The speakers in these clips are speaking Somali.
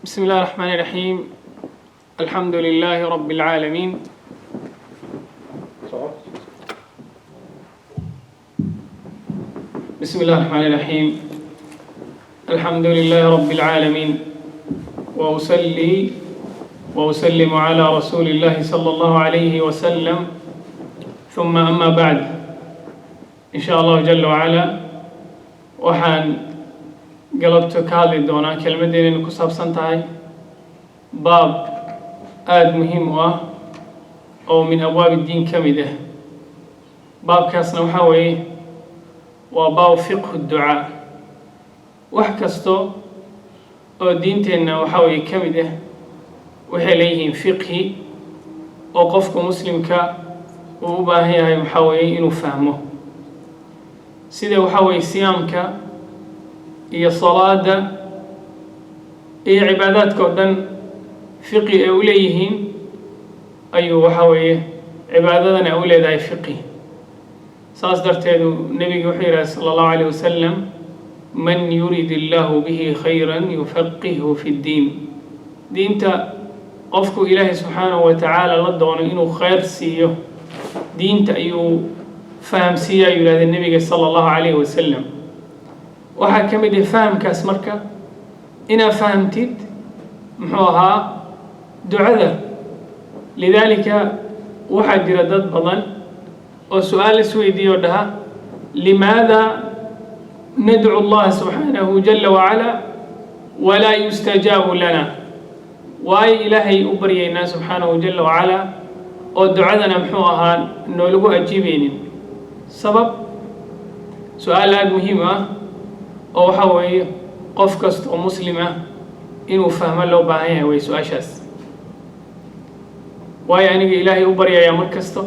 بسم الله الرحمن الرحيم، الحمد لله رب العالمين. بسم الله الرحمن الرحيم، الحمد لله رب العالمين، وأصلي وأسلم على رسول الله صلى الله عليه وسلم، ثم أما بعد. إن شاء الله جل وعلا waxaan galabto ka hadli doonaa kelmadeenaynu ku saabsan tahay baab aada muhiim u ah oo min abwaab iddiin ka mid ah. Baabkaasna waxaa weeye waa baab fiqhu ducaa. Wax kasto oo diinteenna waxaa weeye ka mid ah waxay leeyihiin fiqhi oo qofka muslimka uu u baahan yahay waxaa weeye inuu fahmo, sida waxaa weeye siyaamka iyo salaada iyo cibaadaadka oo dhan fiqi ay u leeyihiin ayuu waxaa weeye cibaadadana u leedahay fiqi. Saas darteedu nebiga wuxuu yidhaha sala allahu alayh wasalam: "Man yurid illaahu bihi khayran yufaqihu fi ddiin." Diinta qofku Ilaahay subxaanahu wa tacaala la doono inuu khayr siiyo, diinta ayuu fahamsiiya, ayuu yidhahda nebiga sala allahu calayhi wasalam. Waxaa ka mid ah fahamkaas marka inaad fahamtid muxuu ahaa ducada. Lidaalika waxaa jira dad badan oo su-aal isweydiiyo dhaha: "Limaada nadcu allaha subxaanahu jala wacala walaa yustajaabu lana?" Waayo Ilaahay u baryaynaa subxaanahu jala wacala oo ducadana muxuu ahaa noolagu ajiibaynin? Sabab su-aal aada muhiim ah oo waxaa weeye qof kasta oo muslim ah inuu fahmo loo baahan yahay way su-aashaas. Waayo aniga Ilaahay u baryayaa mar kasto,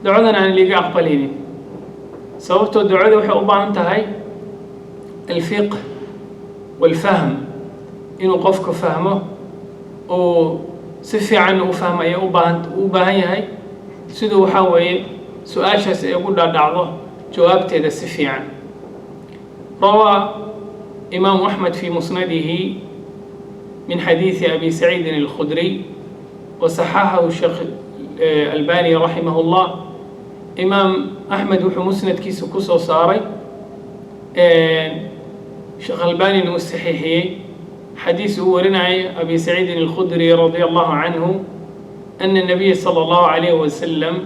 ducadan aan liiga aqbalaynin? Sababtoo ducada waxay u baahan tahay alfiqh walfahm, inuu qofku fahmo oo si fiican u fahmo ayaa u baahan yahay, siduu waxaa weeye su-aashaas ay ugu dhaadhacdo jawaabteeda si fiican. Rawaa imaamu Axmed fi musnadihi min xadiidi Abi Saciidin alkhudriy wasaxaxahu Sheekh Albani raximah اllah. Imaam Axmed wuxuu musnadkiisa ku soo saaray, Sheekh Albanina uu saxiixiyey, xadiis uu warinaya Abi Saciidin alkhudri radia allahu canhu ana الnabiya salى allahu alayh wasalam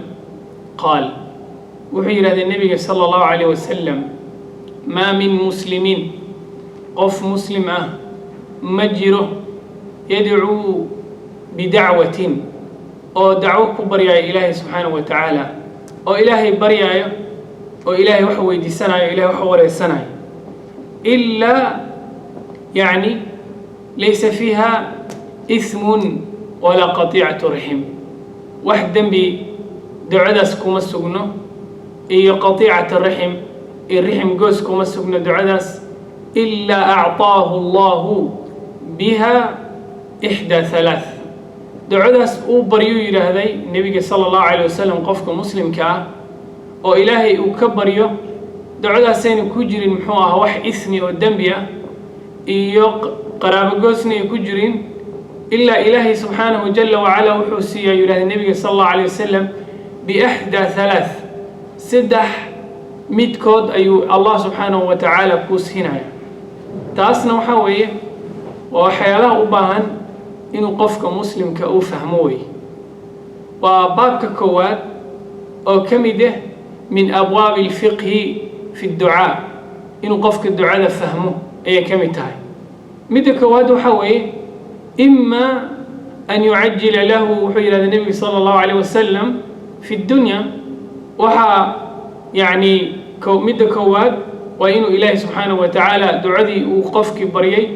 qaal, wuxuu yidhahdee nebiga sala allahu alayh wasalam: "Maa min muslimiin," qof muslim ah ma jiro, "yadcuu bidacwatin," oo dacwo ku baryaayo Ilaahay subxaanahu wa tacaala, oo Ilaahay baryaayo, oo Ilaahay wax weydiisanayo, Ilahay wax wareysanayo, ilaa yacni "laysa fiiha ismun walaa qatiicatu raxim," wax dembi ducadaas kuma sugno, iyo qatiicata raxim iyo rixim goos kuma sugno ducadaas, "ilaa acطaahu allahu biha ixdaa halaath." Ducadaas uu baryuu yidhaahday nebiga sala allahu alayh wasalam, qofka muslimka ah oo Ilaahay uu ka baryo, ducadaasayna ku jirin muxuu ahaa wax ismi oo dembi ah iyo qaraabogoosna ay ku jirin, ilaa Ilaahay subxaanahu jala wacala wuxuu siiyaa, yidhahday nebiga sala allahu alayh wasalam, biaxdaa halaath, saddex midkood ayuu Allah subxaanahu wa tacaala kuu siinaya. Taasna waxaa weeye waa waxyaalaha u baahan inuu qofka muslimka uu fahmo wey. Waa baabka koowaad oo ka mid ah min abwaabi alfiqhi fi dducaa, inuu qofka ducada fahmo ayay ka mid tahay. Midda koowaad waxaa weeye ima an yucajila lahu, wuxuu yidhahda nebiga sala allahu alayh wasalam, fi ddunya. Waxaa yacni midda koowaad waa inuu Ilaahay subxaanahu wa tacaala ducadii uu qofkii baryay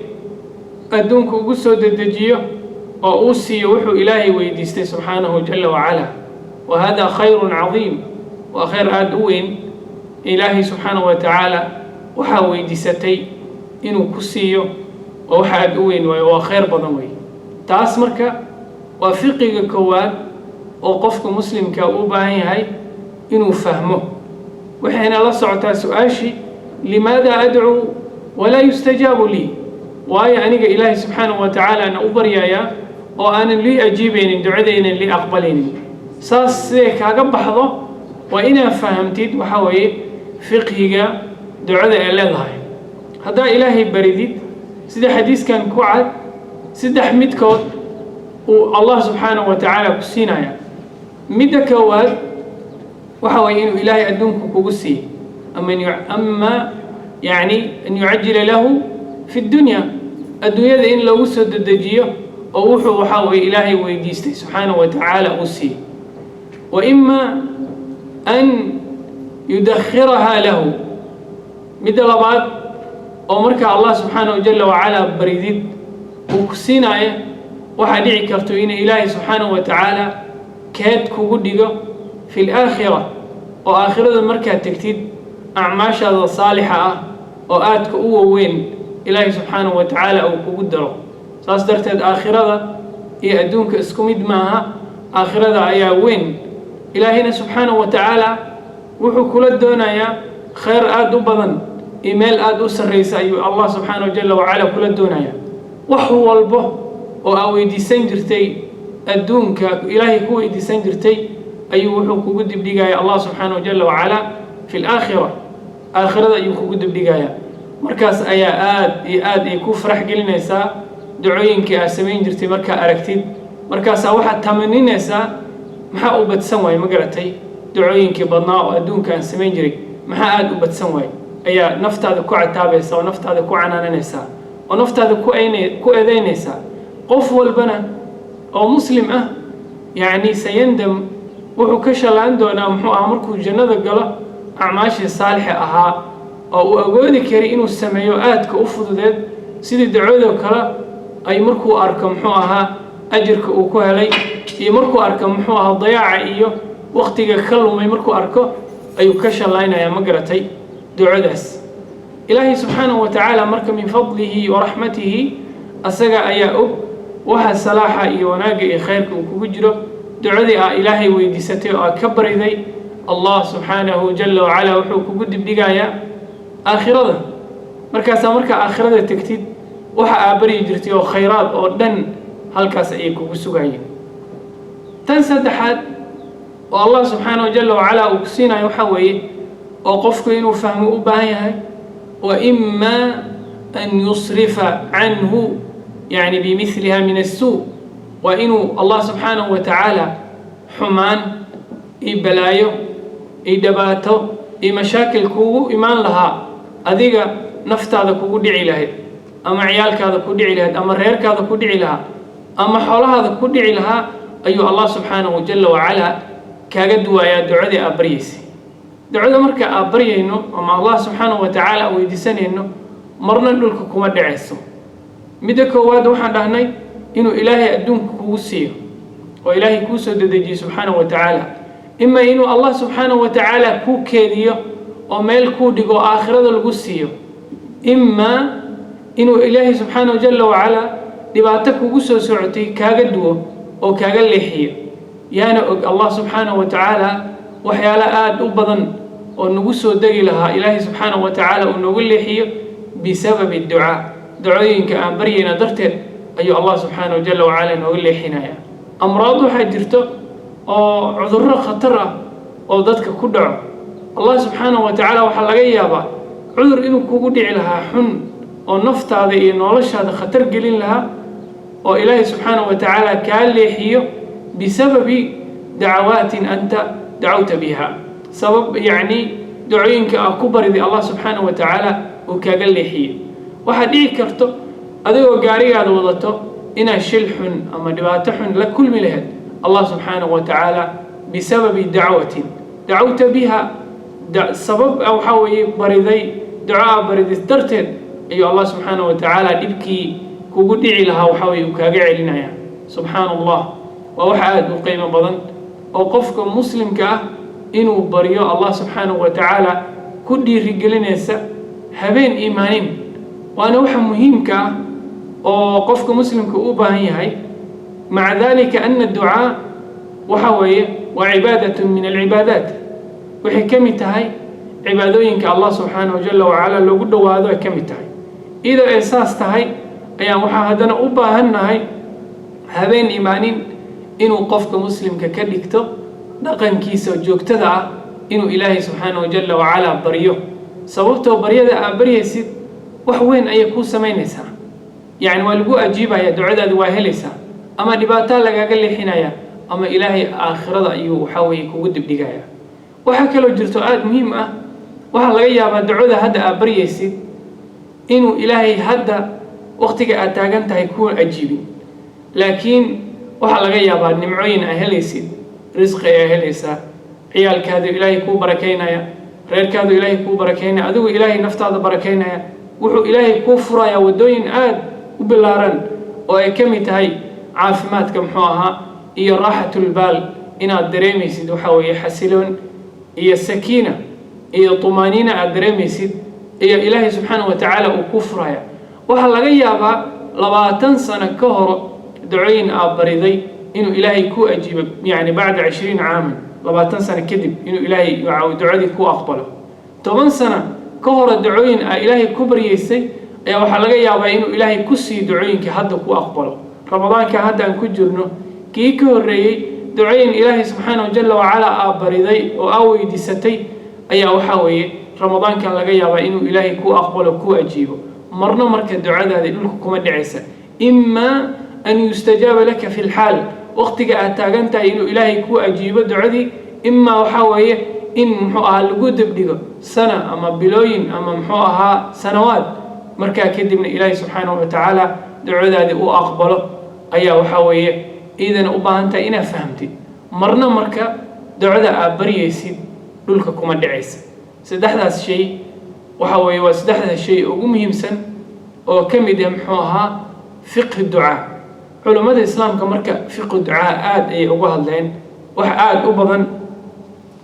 adduunka ugu soo dedejiyo oo uu siiyo wuxuu Ilaahay weydiistay subxaanahu jala wacala. Wa hada khayrun cadiim, waa khayr aada u weyn. Ilaahay subxaanahu wa tacaala waxaa weydiisatay inuu ku siiyo waa wax aada u weyn waayo, waa khayr badan wey. Taas marka waa fiqiga koowaad oo qofka muslimka u baahan yahay inuu fahmo. Waxayna la socotaa su-aashii: "Limaada adcuu walaa yustajaabu lii?" Waayo aniga Ilaahay subxaanahu wa tacaala ana u baryayaa oo aanan lii ajiibaynin, ducadaynan lii aqbalaynin? Saas siday kaaga baxdo waa inaad fahamtid waxaa weeye fiqhiga ducada ay leedahay. Haddaa Ilaahay baridid, sida xadiiskan ku cad, saddex midkood uu Allah subxaanahu wa tacaala ku siinaya. Midda koowaad waxa weeye inuu Ilaahay adduunku kugu siiyo, ama yani an yucajila lahu fi dunya, adduunyada in loogu soo dedejiyo oo wuxuu waxaa weye Ilaahay weydiistay subxaanahu wa tacaala uu siiyo, wa ima an yudakhirahaa lahu. Midda labaad oo marka Allah subxaanahu jala wacalaa baridid uu ku siinaayo, waxaa dhici karto inuu Ilaahay subxaanahu wa tacaala keed kugu dhigo fi laakhira, oo aakhirada markaad tegtid acmaashaada saalixa ah oo aadka u waweyn Ilaahay subxaanahu wa tacaala uu kugu daro. Saas darteed aakhirada iyo adduunka isku mid maaha, aakhirada ayaa weyn. Ilaahayna subxaanahu wa tacaala wuxuu kula doonayaa khayr aada u badan iyo meel aada u sarraysa ayuu Allah subxaanahu jala wacala kula doonayaa. Wax walbo oo aa weydiisan jirtay adduunka Ilaahay ku weydiisan jirtay ayuu wuxuu kugu dibdhigaya Allah subxaanahu jala wacala fi laakhira, aakhirada ayuu kugu dibdhigayaa. Markaas ayaa aada iyo aad ay ku farax gelinaysaa ducooyinkii aad samayn jirtay markaa aragtid. Markaasaa waxaad tamaninaysaa, maxaa u badsan waayey, ma garatay, ducooyinkii badnaa oo adduunka aan samayn jiray, maxaa aada u badsan waayey, ayaa naftaada ku cataabaysa oo naftaada ku canaananaysaa oo naftaada ku eedeynaysaa. Qof walbana oo muslim ah yacni sayandam, wuxuu ka shalaan doonaa muxuu ahaa markuu jannada galo acmaashii saalixa ahaa oo uu awoodi kari inuu sameeyo aadka u fududeed, sidii ducadoo kale ay markuu arko muxuu ahaa ajirka uu ku helay, iyo markuu arko muxuu ahaa dayaaca iyo waktiga ka lumay markuu arko, ayuu ka shalaynayaa, ma garatay, ducadaas. Ilaahay subxaanahu wa tacaala marka min fadlihi wa raxmatihi asaga ayaa og waxa salaaxa iyo wanaagga iyo khayrka uu kugu jiro. Ducadii aa Ilaahay weydiisatay oo aad ka bariday, Allah subxaanahu jala wacala wuxuu kugu dibdhigayaa aakhirada. Markaasaa markaa aakhirada tegtid, waxa aa baryi jirtay oo khayraad oo dhan halkaas ayay kugu sugayeen. Tan saddexaad oo Allah subxaanahu jala wacala uu ku siinayo waxaa weeye oo qofku inuu fahmo u baahan yahay, wa ima an yusrifa canhu yani bimiliha min assuu, waa inuu Allah subxaanahu wa tacaala xumaan iyo balaayo iyo dhibaato iyo mashaakil kugu imaan lahaa, adiga naftaada kugu dhici lahayd ama ciyaalkaada ku dhici lahayd ama reerkaada ku dhici lahaa ama xoolahaada ku dhici lahaa, ayuu Allah subxaanahu jala wacalaa kaaga duwaayaa ducadii aad baryaysay. Ducada marka aad baryayno ama Allah subxaanahu wa tacaala weydiisanayno marna dhulka kuma dhacayso. Midda koowaad waxaan dhahnay inuu Ilaahay adduunka kugu siiyo oo Ilaahay kuu soo dedejiyo subxaanahu wa tacaala, ima inuu Allah subxaanahu wa tacaala kuu keediyo oo meel kuu dhigo oo aakhirada lagu siiyo, imaa inuu Ilaahay subxaanahu jala wacalaa dhibaato kugu soo socotay kaaga duwo oo kaaga leexiyo. Yaana og Allah subxaanahu wa tacaala waxyaalo aada u badan oo nagu soo degi lahaa Ilaahay subxaanahu wa tacaala uu noogu leexiyo bisababi ducaa. Ducooyinka aan baryayna darteed ayuu Allah subxaanahu jala wacala nooga leexinaya. Amraad waxaa jirto oo cudurro khatar ah oo dadka ku dhaco. Allah subxaanahu wa tacaala waxaa laga yaabaa cudur inuu kugu dhici lahaa xun oo naftaada iyo noloshaada khatar gelin lahaa oo Ilaahay subxaanahu wa tacaala kaa leexiyo bisababi dacawaatin anta dacawta biha, sabab yacni ducooyinka ah ku bariday Allah subxaanahu wa tacaala uu kaaga leexiyo. Waxaad dhici karto adigoo gaarigaada wadato inaad shil xun ama dhibaato xun la kulmi lahayd, Allah subxaanahu wa tacaala bisababi dacwatin dacawta biha, sabab waxaa weeye bariday, duco aa bariday darteed ayuu Allah subxaanahu wa tacaala dhibkii kugu dhici lahaa waxaa weye uu kaaga celinaya. Subxaana Allah, waa wax aada u qiimo badan oo qofka muslimka ah inuu baryo Allah subxaanahu wa tacaala ku dhiirigelinaysa habeen iyo maalin, waana waxa muhiimka ah oo qofka muslimka u baahan yahay. Maca dalika ana ducaa waxa weeye waa cibaadatun min alcibaadaat, waxay ka mid tahay cibaadooyinka Allah subxaanahu jala wacala loogu dhowaado ay ka mid tahay. Iyadoo ay saas tahay Ayaan waxaa haddana u baahannahay habeen imaanin inuu qofka muslimka ka dhigto dhaqankiisa joogtada ah inuu Ilaahay subxaanahu jala wacalaa baryo. Sababtoo baryada aad baryaysid wax weyn ayay kuu samaynaysaa, yacni waa lagu ajiibaya, ducadaadi waa helaysaa, ama dhibaataa lagaaga leexinaya, ama Ilaahay aakhirada ayuu waxaa weeye kugu dibdhigaya. Waxaa kaloo jirto aada muhiim ah, waxaa laga yaabaa ducada hadda aad baryaysid inuu Ilaahay hadda waqtiga aad taagan tahay kuu ajiibin, laakiin waxaa laga yaabaa nimcooyin aa helaysid, risqi ayaa helaysaa, ciyaalkaadu Ilaahay kuu barakaynaya, reerkaadu Ilaahay kuu barakaynaya, adigu Ilaahay naftaada barakaynaya. Wuxuu Ilaahay kuu furayaa waddooyin aada u bilaaran oo ay ka mid tahay caafimaadka, muxuu ahaa, iyo raaxatulbaal inaad dareemaysid, waxaa weeye xasiloon iyo sakiina iyo tumaaniina aad dareemaysid, iyo Ilaahay subxaanahu wa tacaala uu kuu furaya. Waxaa laga yaabaa 20 sano ka hor ducooyin aad bariday inuu Ilaahay ku ajiibo, yacni bacda 20 caaman, 20 sano kadib inuu Ilaahay ducadii ku aqbalo. 10 sano ka hore ducooyin aa Ilaahay ku baryaysay ayaa waxaa laga yaabaa inuu Ilaahay ku siiyo ducooyinka hadda ku aqbalo. Ramadaanka hadda aan ku jirno kii ka horreeyey, ducooyin Ilaahay subxaanahu jala wacalaa aa bariday oo aa weydiisatay ayaa waxaa weeye Ramadaankan laga yaabaa inuu Ilaahay ku aqbalo, ku ajiibo. Marna marka ducadaadi dhulka kuma dhacaysa. Imaa an yustajaaba laka fi lxaal, waqtiga aad taagan tahay inuu Ilaahay ku ajiibo ducadii, imaa waxaa weeye in muxuu ahaa lagu dibdhigo sana ama bilooyin ama muxuu ahaa sanawaad, markaa kadibna Ilaahay subxaanahu wa tacaala ducadaadii u aqbalo. Ayaa waxaa weeye iidana u baahan tahay inaad fahamtid, marna marka ducada aad baryaysid dhulka kuma dhacaysa. Saddexdaas shay waxa weeye waa saddexdaas shay ugu muhiimsan oo ka mid ah muxuu ahaa fiqhi ducaa. Culummada islaamka marka fiqhi ducaa aada ayay uga hadleen, wax aada u badan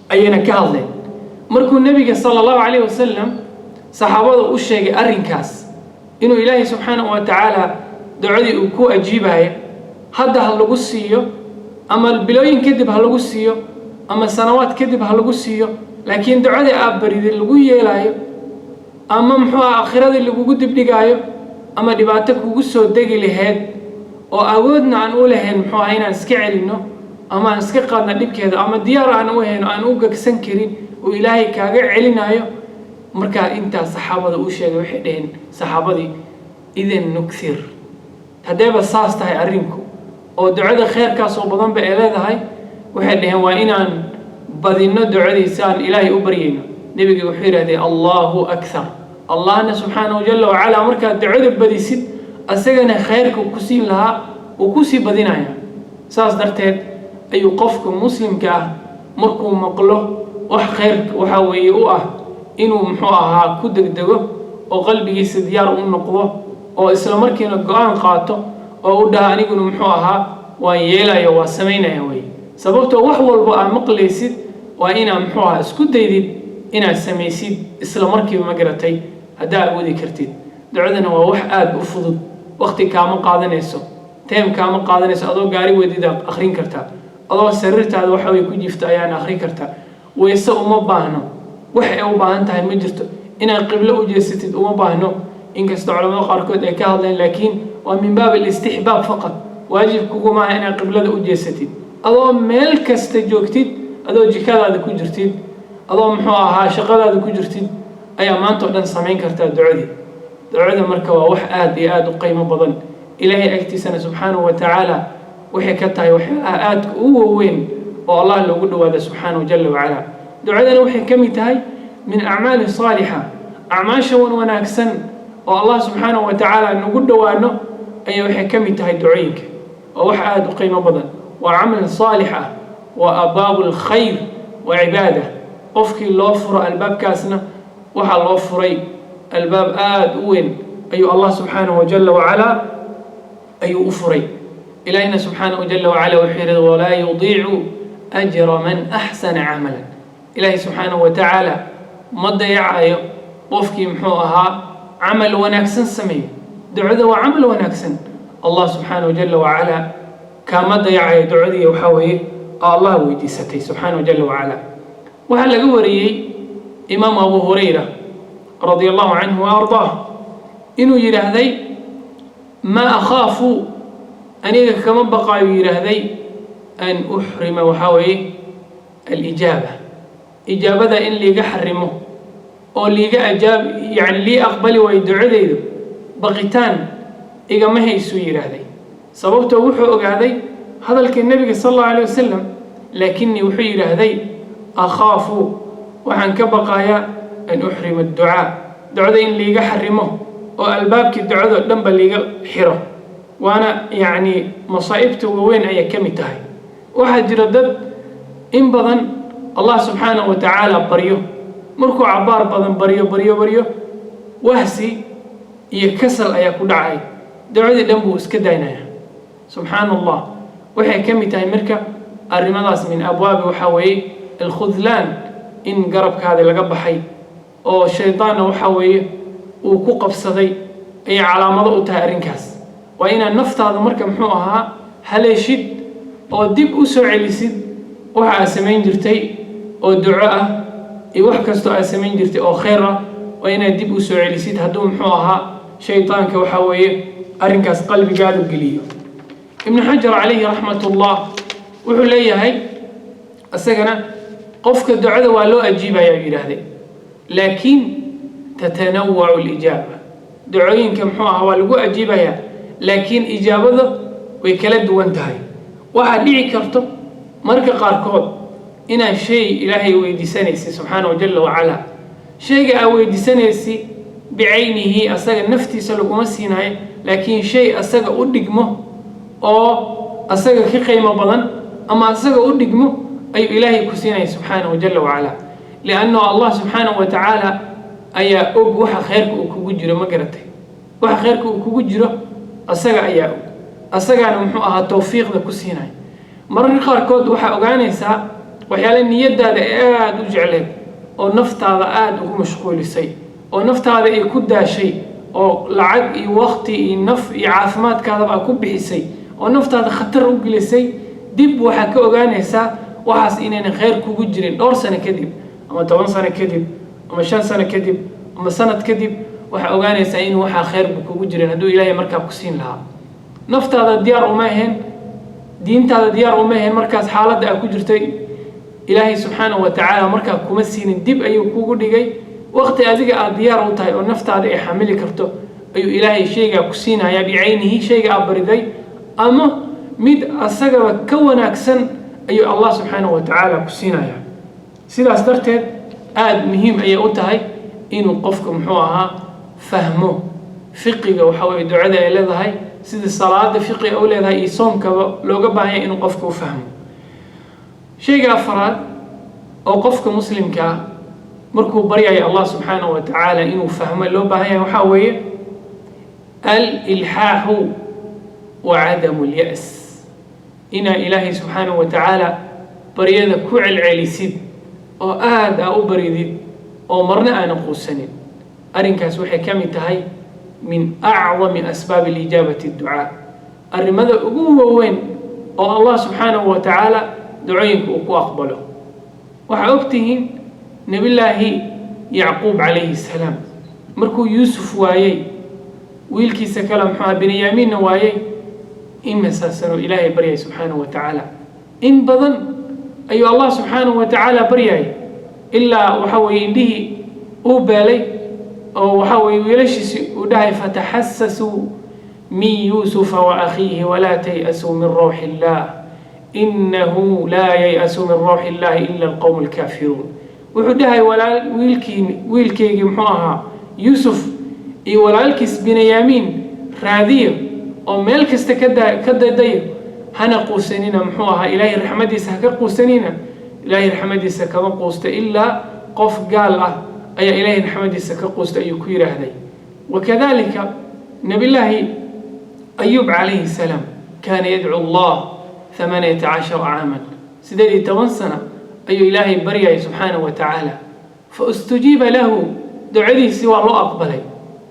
ayayna ka hadleen. Markuu Nebiga sala Allahu calayhi wasalam saxaabada u sheegay arrinkaas, inuu Ilaahay subxaanahu wa tacaala ducadii uu ku ajiibayo, hadda ha lagu siiyo ama bilooyin kadib ha lagu siiyo ama sanawaad kadib ha lagu siiyo, laakiin ducadii aad bariday lagu yeelaayo, ama muxuu aha aakhiradii lagugu dibdhigaayo, ama dhibaato kugu soo degi laheyd oo awoodna aan u lahayn muxuu aha inaan iska celinno ama aan iska qaadna dhibkeeda, ama diyaar aan u ahayn, aan u gegsan karin, uu Ilaahay kaaga celinayo. Markaa intaas saxaabada uu sheegay, waxay dhaheen saxaabadii: "Idan nukthir, haddayba saas tahay arrinku oo ducada kheerkaas oo badanba ay leedahay," waxay dhaheen, "waa inaan badinno ducadii si aan Ilaahay u baryayno." Nebiga wuxuu yidhahdee: "Allahu akthar." Allahna subxaanahu jala wacalaa markaad ducada badisid, asagana khayrka ku siin lahaa uu kusii badinaya. Saas darteed ayuu qofka muslimka ah markuu maqlo wax khayr waxaa weeye u ah inuu muxuu ahaa ku degdego oo qalbigiisa diyaar u noqdo oo isla markiina go-aan qaato oo u dhaha: "Aniguna muxuu ahaa waan yeelaya, waa samaynaya." Wey sababtoo wax walba aad maqlaysid waa inaad muxuu ahaa isku daydid inaad samaysid isla markiiba, ma garatay, haddaa awoodi kartid. Ducadana waa wax aada u fudud, waqti kaama qaadanayso, time kaama qaadanayso. Adoo gaari wadidaad akhrin kartaa, adoo sariirtaada waxa way ku jifta ayaan akhrin kartaa. Weyse uma baahno, wax ay u baahan tahay ma jirto. Inaad qiblo u jeesatid uma baahno, inkastoo culamada qaarkood ay ka hadleen, laakiin waa min baab alistixbaab faqad. Waajib kuguma aha inaad qiblada u jeesatid. Adoo meel kasta joogtid, adoo jikadaada ku jirtid, adoo muxuu ahaa shaqadaada ku jirtid ayaa maanta o dhan samayn kartaa ducadii. Ducada marka waa wax aada iyo aada u qiimo badan. Ilaahay agtiisana subxaanahu wa tacaala waxay ka tahay waxyaalaha aadka ugu waaweyn oo Allah loogu dhawaado subxaanahu jala wacala. Ducadana waxay ka mid tahay min acmaali saalixa, acmaasha wan wanaagsan oo Allah subxaanahu wa tacaala nagu dhowaano ayaa waxay ka mid tahay ducooyinka. Waa wax aada u qiimo badan, waa camal saalix ah, waa abwaabu alkhayr wa cibaada. Qofkii loo furo albaabkaasna waxaa loo furay albaab aada u weyn ayuu Allah subxaanahu jala wacalaa ayuu u furay. Ilaahina subxaanahu jala wacala wuxuu yihi: "Walaa yudiicu ajra man axsana camalan." Ilaahay subxaanahu wa tacaala ma dayacayo qofkii muxuu ahaa camal wanaagsan sameeyo. Ducada waa camal wanaagsan. Allah subxaanahu jala wacala kaama dayacayo ducadii waxaa weeye oo Allah weydiisatay subxaanahu jala wacala. Waxaa laga wariyey Imaam Abu Hurayra radia Allahu canhu wa ardaah inuu yidhaahday Maa akhaafu, aniga kama baqaayuu yidhaahday, an uxrima, waxaa weeye, alijaaba, ijaabada in liiga xarimo oo liiga ajaab, yani lii aqbali waayo ducadeydu, baqitaan igama haysuu yidhaahday. Sababtoo wuxuu ogaaday hadalkii Nebiga sal Allahu alay wasalam. Laakinii, wuxuu yidhaahday, akhaafu, waxaan ka baqayaa, an uxrima adducaa, ducada in liiga xarimo oo albaabkii ducadoo dhanba liiga xiro. Waana yacni masaa'ibta waaweyn ayay ka mid tahay. Waxaa jira dad in badan Allah subxaanahu wa tacaala baryo, markuu cabbaar badan baryo, baryo, baryo, wahsi iyo kasal ayaa ku dhacay, ducadii dhan buu iska daynaya. Subxaana Allah, waxay ka mid tahay marka arrimadaas min abwaabi, waxaa weeye, alkhudlaan, in garabkaadi laga baxay oo shaydaanna, waxaa weeye, uu ku qabsaday ayay calaamado u tahay arrinkaas. Waa inaad naftaada marka, muxuu ahaa, haleeshid oo dib u soo celisid waxa aad samayn jirtay oo duco ah iyo wax kastoo aad samayn jirtay oo khayr ah. Waa inaad dib u soo celisid hadduu, muxuu ahaa, shaydaanka, waxaa weeye, arrinkaas qalbigaadu geliyo. Ibnu Xajar calayhi raxmat ullah wuxuu leeyahay isagana, qofka ducada waa loo ajiibaya, yidhaahday, laakiin tatanawacu alijaaba. Ducooyinka, muxuu ahaa, waa lagu ajiibayaa, laakiin ijaabada way kala duwan tahay. Waxaad dhici karto marka qaarkood inaad shay Ilaahay weydiisanaysa subxaanahu jala wacala, shayga aad weydiisanaysi bicaynihi asaga naftiisa laguma siinayo, laakiin shay asaga u dhigmo oo asaga ka qiimo badan ama asaga u dhigmo ayuu Ilaahay ku siinaya subxaanahu jala wacala, liannahu Allah subxaanahu wa tacaala ayaa og waxa khayrka uu kugu jiro. Ma garatay? Waxa khayrka uu kugu jiro asaga ayaa og, asagaana, muxuu ahaa, tawfiiqda ku siinaya. Mararka qaarkood waxaa ogaanaysaa waxyaale niyadaada aada u jecleed oo naftaada aada ugu mashquulisay oo naftaada ay ku daashay oo lacag iyo waqti iyo naf iyo caafimaadkaadaba aa ku bixisay oo naftaada khatar u gelisay. Dib waxaa ka ogaanaysaa waxaas inaynan khayr kugu jirin dhowr sano kadib, ama 10 sano kadib, ama 5 sano kadib, ama sanad kadib. Waxaa ogaanaysaa in waxaa khayrba kugu jirin. Hadduu Ilaahay markaa ku siin lahaa, naftaada diyaar uma ahayn, diintaada diyaar uma ahayn markaas xaaladda aa ku jirtay. Ilaahay subxaanahu wa tacaala markaa kuma siinin, dib ayuu kugu dhigay. Waqti adiga aad diyaar u tahay oo naftaada ay xamili karto ayuu Ilaahay shaygaa ku siinayaa bicaynihi, shayga aad bariday ama mid asagaba ka wanaagsan ayuu Allah subxaanahu wa tacaala ku siinayaa. Sidaas darteed aada muhiim ayay u tahay inuu qofka, muxuu ahaa, fahmo fiqiga, waxa weye, ducada ay leedahay, sida salaada fiqiga u leedahay iyo soomkaba looga baahanya inuu qofka u fahmo. Shayga afraad oo qofka muslimka ah markuu baryayo Allah subxaanahu wa tacaala inuu fahmo loo baahan yahay waxaa weeye alilxaaxu wa cadamu lya's, inaa Ilaahay subxaanahu wa tacaala baryada ku celcelisid oo aada aa u baridid oo marna aanan quusanin. Arrinkaas waxay ka mid tahay min acdami asbaabi alijaabati adducaa, arrimada ugu waaweyn oo Allah subxaanahu wa tacaala ducooyinka uu ku aqbalo. Waxaa ogtihiin Nebillaahi Yacquub calayhi salaam markuu Yuusuf waayey, wiilkiisa kale, muxuu aha, Binyaamiinna waayey, imisa sanuu Ilaahay baryay subxaanahu wa tacaala? In badan ayuu Allah subxaanahu wa tacaala baryayay, ilaa waxa weeye indhihii uu beelay oo waxa weeye wiilashiisi uu dhahay: "Fataxasasuu min Yuusufa wa akhiihi walaa tay'asuu min rawxi illah, inahu laa yay'asu min rawxi illahi ila alqowm alkaafiruun." Wuxuu dhahay walaal wiilkii, wiilkeygii, muxuu ahaa, Yuusuf iyo walaalkiis Binyaamiin raadiyo oo meel kasta ka dadayo, hana quusanina, muxuu ahaa, Ilaahay raxmadiisa ha ka quusanina. Ilaahay raxmadiisa kama quusta, ilaa qof gaal ah ayaa Ilaahay raxmadiisa ka quusta, ayuu ku yidhaahday. Wakadalika Nabillaahi Ayub calayhi salaam kaana yadcu Allah 18 caaman, 18 sana ayuu Ilaahay baryayay subxaanahu wa tacaala. Faustujiiba lahu, ducadiisii waa loo aqbalay.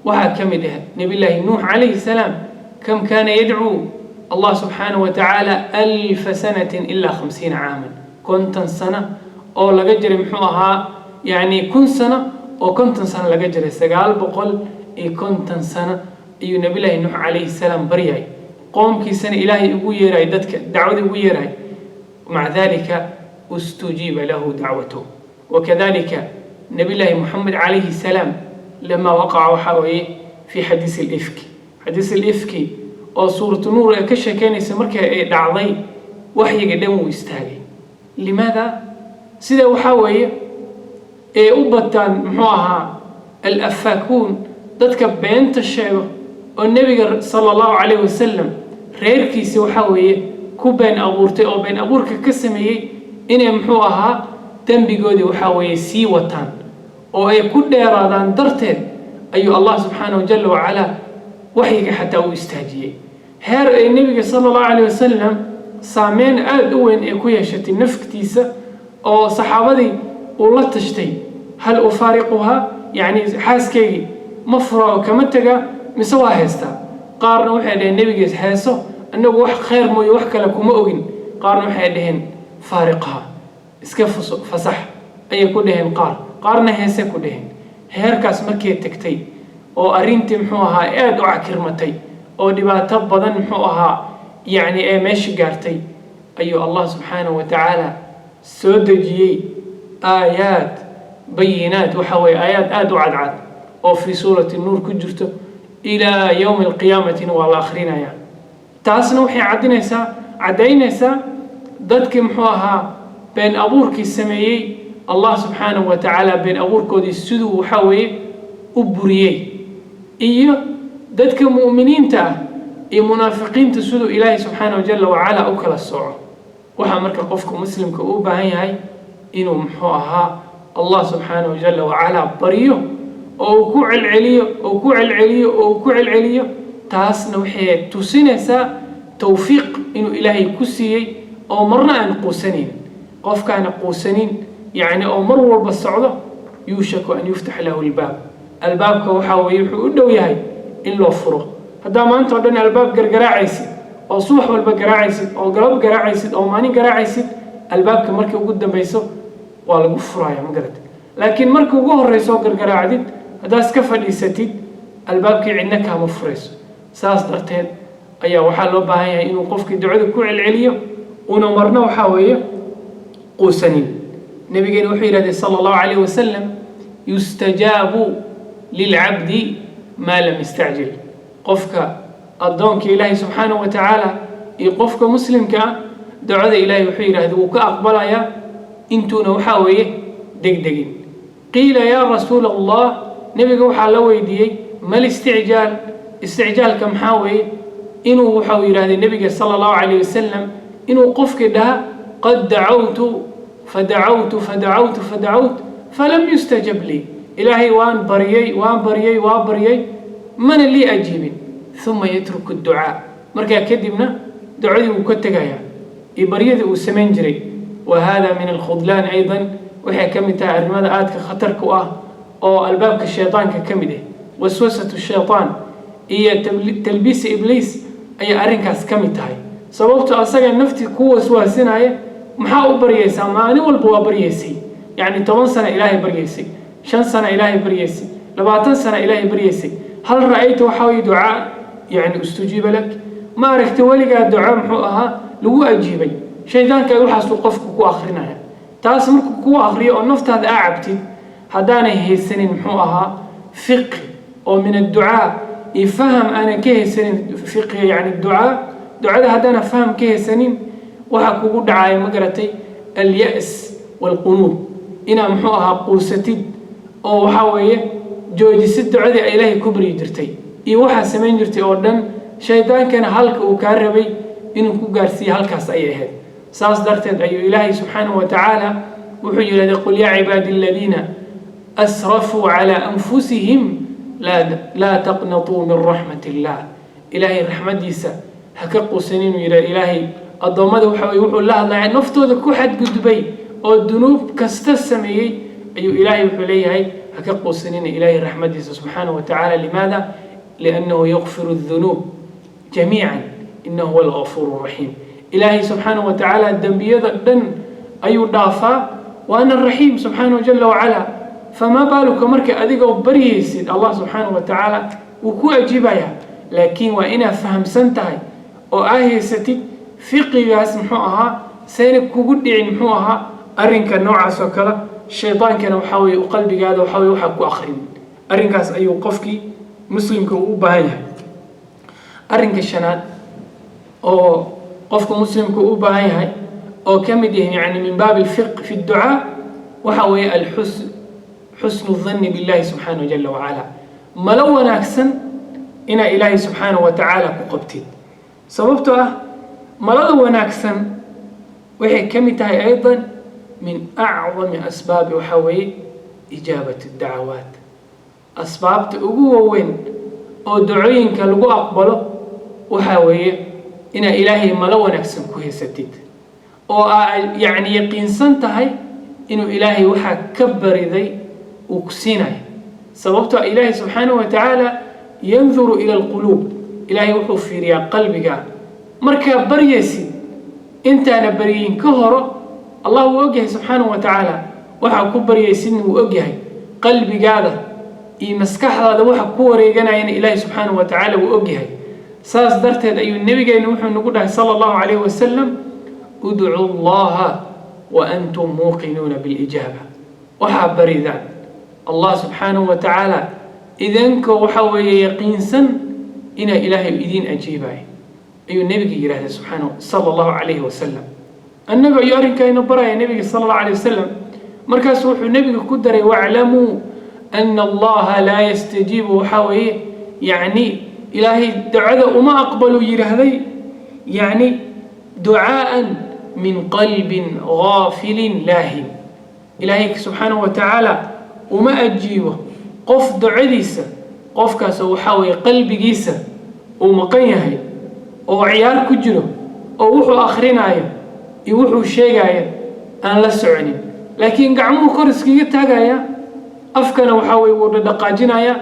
Waxaa ka mid ah Nabillaahi Nuux calayhi salaam, kam kaana yadcuu Allah subxaanahu wa tacaala? 1000 sanatin ilaa 50 caaman, 50 sano oo laga jiray, muxuu ahaa, yacni 1000 sano oo 50 sano laga jiray, 950 sano. Ayuu Nabillaahi Nuux calayhi salaam baryay, qoomkiisana Ilaahay ugu yeeraay, dadka dacwada ugu yeeraay. Maca dalika ustujiiba lahu dacwatuh. Wakadalika Nabillaahi Moxamed calayhi salaam lama waqaca, waxaa weeye, fi xadiisi alifki, xadiis alifki oo Suuratu Nuur ee ka sheekeynaysa, markii ay dhacday waxyiga dhan wuu istaagay. Limaada? Sida waxaa weeye ee u bataan, muxuu ahaa, alafaakuun, dadka beenta sheego oo Nebiga sala Allahu calayhi wasalam reerkiisa, waxaa weeye, ku been abuurtay oo been abuurka ka sameeyey, inay, muxuu ahaa, dembigoodii, waxaa weeye, sii wataan oo ay ku dheeraadaan darteed ayuu Allah subxaanahu jala wacalaa waxyiga xataa u istaajiyey, heer ay Nebiga sala Allahu calayh wasalam saameyn aada u weyn ee ku yeeshatay naftiisa, oo saxaabadii uu la tashtay: "Hal ufaariquhaa?" Yacni, xaaskaygii ma fura oo kama tagaa mise waa haystaa? Qaarna waxay dhaheen: "Nebigees heeso, annagu wax khayr mooye wax kale kuma ogin." Qaarna waxay dhaheen: "Faariqha, iska fasax," ayay ku dhaheen qaar, qaarna heese ku dhaheen. Heerkaas markay tagtay oo arrintii, muxuu ahaa, aada u cakirmatay oo dhibaato badan, muxuu ahaa, yacni ee meesha gaartay, ayuu Allah subxaanahu wa tacaala soo dejiyey aayaad bayinaat, waxa weeye aayaad aada u cadcad oo fii Suurati Nuur ku jirto. Ilaa yowmi alqiyaamatina waa la akhrinayaa. Taasna waxay caddaynaysaa dadkii, muxuu ahaa, been abuurkii sameeyey, Allah subxaanahu wa tacaala been abuurkoodii siduu, waxaa weeye, u buriyey, iyo dadka mu'miniinta ah iyo munaafiqiinta siduu Ilaahay subxaanahu jala wacala u kala sooco. Waxaa marka qofka muslimka u baahan yahay inuu, muxuu ahaa, Allah subxaanahu jala wacala baryo oo uu ku celceliyo oo ku celceliyo oo uu ku celceliyo. Taasna waxay tusinaysaa towfiiq inuu Ilaahay ku siiyey oo marna aan quusanayn. Qofkaana quusanin, yacni, oo mar walba socdo, yuushaku an yuftax lahu albaab. Albaabka, waxaa weeye, wuxuu u dhow yahay in loo furo. Haddaa maanta oo dhan albaab gargaraacaysid oo subax walba garaacaysid oo galab garaacaysid oo maalin garaacaysid, albaabka markii ugu dambayso waa lagu furaya, ma garat? Laakiin marka ugu horreyso oo gargaraacdid, haddaad iska fadhiisatid, albaabkii cidna kaama furayso. Saas darteed ayaa waxaa loo baahan yahay inuu qofkii ducada ku celceliyo, una marna, waxaa weeye, quusanin. Nabigeena wuxuu yidhahdee sala Allahu calayh wasalam: "Yustajaabu lilcabdi maa lam yastacjil." Qofka addoonka Ilaahay subxaanahu wa tacaala iyo qofka muslimka ah ducada Ilaahay, wuxuu yidhahda, wuu ka aqbalayaa intuuna, waxaa weeye, degdegin. Qiila yaa rasuula Allah, nebiga waxaa la weydiiyey: "Mal isticjaal?" Isticjaalka maxaa weeye? Inuu waxau yidhahday nebiga sala Allahu calayh wasalam inuu qofkii dhaha: "Qad dacawtu fadacawtu fadacawtu fadacawt falam yustajab lii." Ilaahay waan baryay, waan baryay, waan baryay, mana lii ajiibin. Uma yatruku adducaa, markaa kadibna ducadii wuu ka tegayaa iyo baryadii uu samayn jiray. Wa hada min alkhudlaan aydan, waxay ka mid tahay arrimada aadka khatarka u ah oo albaabka shaydaanka ka mid ah. Waswasatu shaytaan iyo talbiisa Ibliis ayay arrinkaas ka mid tahay. Sababto asaga nafti ku waswaasinaya: maxaa u baryaysaa? Maalin walba waa baryaysay, yacni 10 sano Ilaahay baryaysay, 5 sano Ilaahay baryaysay, 20 sano Ilaahay baryaysay. Hal ra'ayta, waxaa weye, ducaa, yacni, ustujiiba lak? Ma aragta weligaa duco, muxuu ahaa, lagu ajiibay? Shaydaanka waxaasuu qofku ku akrinaya. Taas markuu kuu akriyo oo naftaada aa cabtid, haddaanay haysanin, muxuu ahaa, fiqhi oo min adducaa iyo faham aanan ka haysanin fiqhiga, yacni ducaa, ducada haddaana faham ka haysanin, waxaa kugu dhacaya, ma garatay, alya's waalqunuud, inaa, muxuu ahaa, quusatid oo, waxaa weeye, joojisid ducadii ay Ilaahay ku baryi jirtay iyo waxaa samayn jirtay oo dhan. Shaydaankana halka uu kaa rabay inuu ku gaarsiiyo halkaas ayay ahayd. Saas darteed ayuu Ilaahay subxaanahu wa tacaala wuxuu yidhahday: "Qul yaa cibaadi aladiina asrafuu calaa anfusihim laa taqnatuu min raxmat illah." Ilaahay raxmaddiisa ha ka quusan inuu yidhahdo. Ilaahay addoommada, waxa weye, wuxuu la hadlaya naftooda ku xadgudbay oo dunuub kasta sameeyey, ayuu Ilaahay wuxuu leeyahay: ha ka quusanina Ilaahay raxmaddiisa subxaanahu wa tacaala. Limaada? Liannahu yakfiru dunuub jamiican, inahu huwa algafuur raxiim. Ilaahay subxaanahu wa tacaala dembiyada dhan ayuu dhaafaa, waana raxiim subxaanahu jala wacala. Famaa baaluka marka adigoo baryaysid, Allah subxaanahu wa tacaala wuu ku ajiibayaa. Laakiin waa inaad fahamsan tahay oo aa haysatid fiqigaas, muxuu ahaa, sayna kugu dhicin, muxuu ahaa, arrinka noocaas oo kale. Shaydaankana waxaa weeye qalbigaada waxaa weye waxaa ku akhrinin. Arrinkaas ayuu qofkii muslimka uu u baahan yahay. Arrinka shanaad oo qofka muslimka u baahan yahay oo ka mid yahay, yani min baabi alfiq fi dducaa, waxa weeye xusnu dhanni billahi subxaanahu jala wacala, malo wanaagsan inaa Ilaahay subxaanahu wa tacaala ku qabtid. Sababtoo ah malada wanaagsan waxay ka mid tahay aydan min acdami asbaabi, waxaa weeye, ijaabat dacawaat. Asbaabta ugu waaweyn oo dacooyinka lagu aqbalo waxaa weeye inaa Ilaahay malo wanaagsan ku haysatid oo aa yacni yaqiinsan tahay inuu Ilaahay waxaa ka bariday uu ku siinayo. Sababtoo Ilaahay subxaanahu wa tacaala yanduru ila alquluub, Ilaahay wuxuu fiiriyaa qalbiga. Markaa baryaysid, intaana baryin ka horo, Allah wuu ogyahay subxaanahu wa tacaala waxaa ku baryaysidna, wuu ogyahay qalbigaada iyo maskaxdaada waxa ku wareeganayana, Ilaahay subxaanahu wa tacaala wuu ogyahay. Saas darteed ayuu nabigeenu wuxuu nagu dhahay sala Allahu calayhi wasalam: "Udcu Allaha wa antum muuqinuuna bilijaaba." Waxaa baridaan Allah subxaanahu wa tacaala idinkoo waxa weeye yaqiinsan inaa Ilaahay idiin ajiibayo, ayuu nebiga yidhahday subxaanahu sala Allahu calayhi wasalam. Annaga ayuu arrinkaayna baraya nebiga sala Allahu alayh wasalam. Markaasu wuxuu nebiga ku daray: "Waclamuu ana Allaha laa yastajiibu." Waxaa weeye, yacni, Ilaahay ducada uma aqbalu yidhaahday, yacni, ducaa'an min qalbin gaafilin laahin. Ilaahay subxaanahu wa tacaala uma ajiibo qof ducadiisa, qofkaasoo waxaa weeye qalbigiisa uu maqan yahay oo ciyaar ku jiro oo wuxuu akrinaayo iyo wuxuu sheegaayo aan la soconin, laakiin gacmuhu kor iskaga taagaya, afkana waxaa weye wuu dhadhaqaajinaya,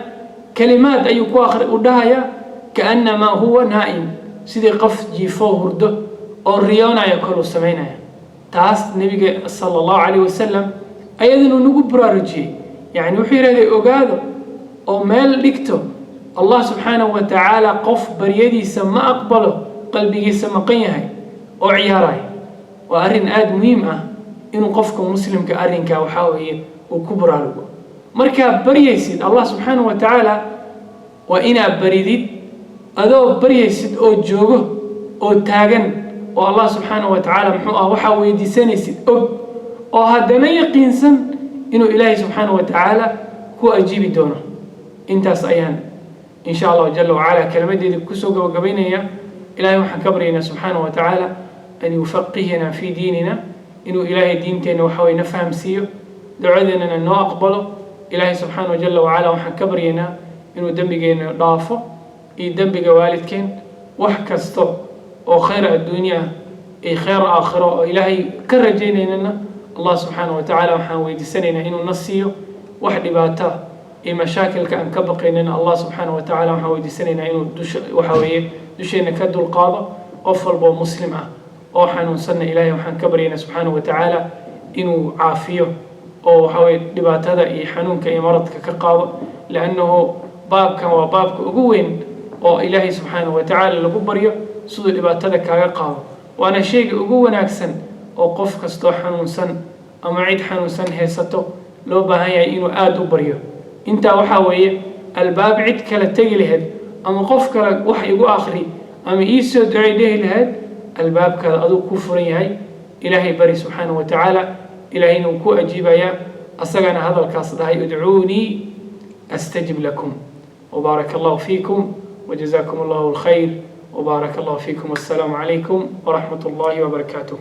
kalimaad ayuu ku akri u dhahayaa, kaannamaa huwa naa'im, sidii qof jiifoo hurdo oo riyoonaya koluu samaynaya. Taas nebiga sala Allahu calayh wasalam ayadanu nagu baraarujiyey. Yacni wuxuu yidhahday: ogaado oo meel dhigto, Allah subxaanahu wa tacaala qof baryadiisa ma aqbalo qalbigiisa maqan yahay oo ciyaaraya. Waa arrin aada muhiim ah inuu qofka muslimka arrinkaa waxaa weeye uu ku baraarugo. Markaa baryaysid Allah subxaanahu wa tacaala, waa inaad baridid adoo baryaysid oo joogo oo taagan oo Allah subxaanahu wa tacaala, muxuu ah, waxaa weydiisanaysid og oo haddana yaqiinsan inuu Ilaahay subxaanahu wa tacaala ku ajiibi doono. Intaas ayaan in sha Allahu jala wacala kelmadeedii kusoo gabagabaynaya. Ilahay waxaan ka baryaynaa subxaanahu wa tacaala an yufaqihina fi diinina, inuu Ilaahay diinteenna waxa weye na fahamsiiyo, ducadeennana noo aqbalo. Ilaahay subxaanahu jala wacala waxaan ka baryaynaa inuu dembigeena dhaafo iyo dembiga waalidkeen. Wax kasta oo khayr adduunye ah iyo khayr aakhiro oo Ilaahay ka rajaynaynana, Allah subxaanahu wa tacaala waxaan weydiisanaynaa inuu na siiyo. Wax dhibaata iyo mashaakilka aan ka baqaynana, Allah subxaanahu wa tacaala waxaan weydiisanaynaa inuu dusha waxa weeye dusheenna ka dulqaado. Qof walba oo muslim ah oo xanuunsanna, Ilaahay waxaan ka baryaynaa subxaanahu wa tacaala inuu caafiyo oo waxa weye dhibaatada iyo xanuunka iyo maradka ka qaado, liannahu baabkan waa baabka ugu weyn oo Ilaahay subxaanahu wa tacaala lagu baryo siduu dhibaatada kaaga qaado, waana shayga ugu wanaagsan oo qof kastoo xanuunsan ama cid xanuunsan haysato loo baahan yahay inuu aada u baryo. Intaa waxaa weeye albaab cid kale tegi lahayd ama qof kale wax igu akri ama ii soo ducay dhehi lahayd, albaabkaada aduu ku furan yahay. Ilaahay bari subxaanahu wa tacaala, Ilaahayna wuu ku ajiibayaa, asagana hadalkaas dhahay: "Udcuunii astajib lakum." وبارك الله فيكم وجزاكم الله الخير وبارك الله فيكم، والسلام عليكم ورحمة الله وبركاته.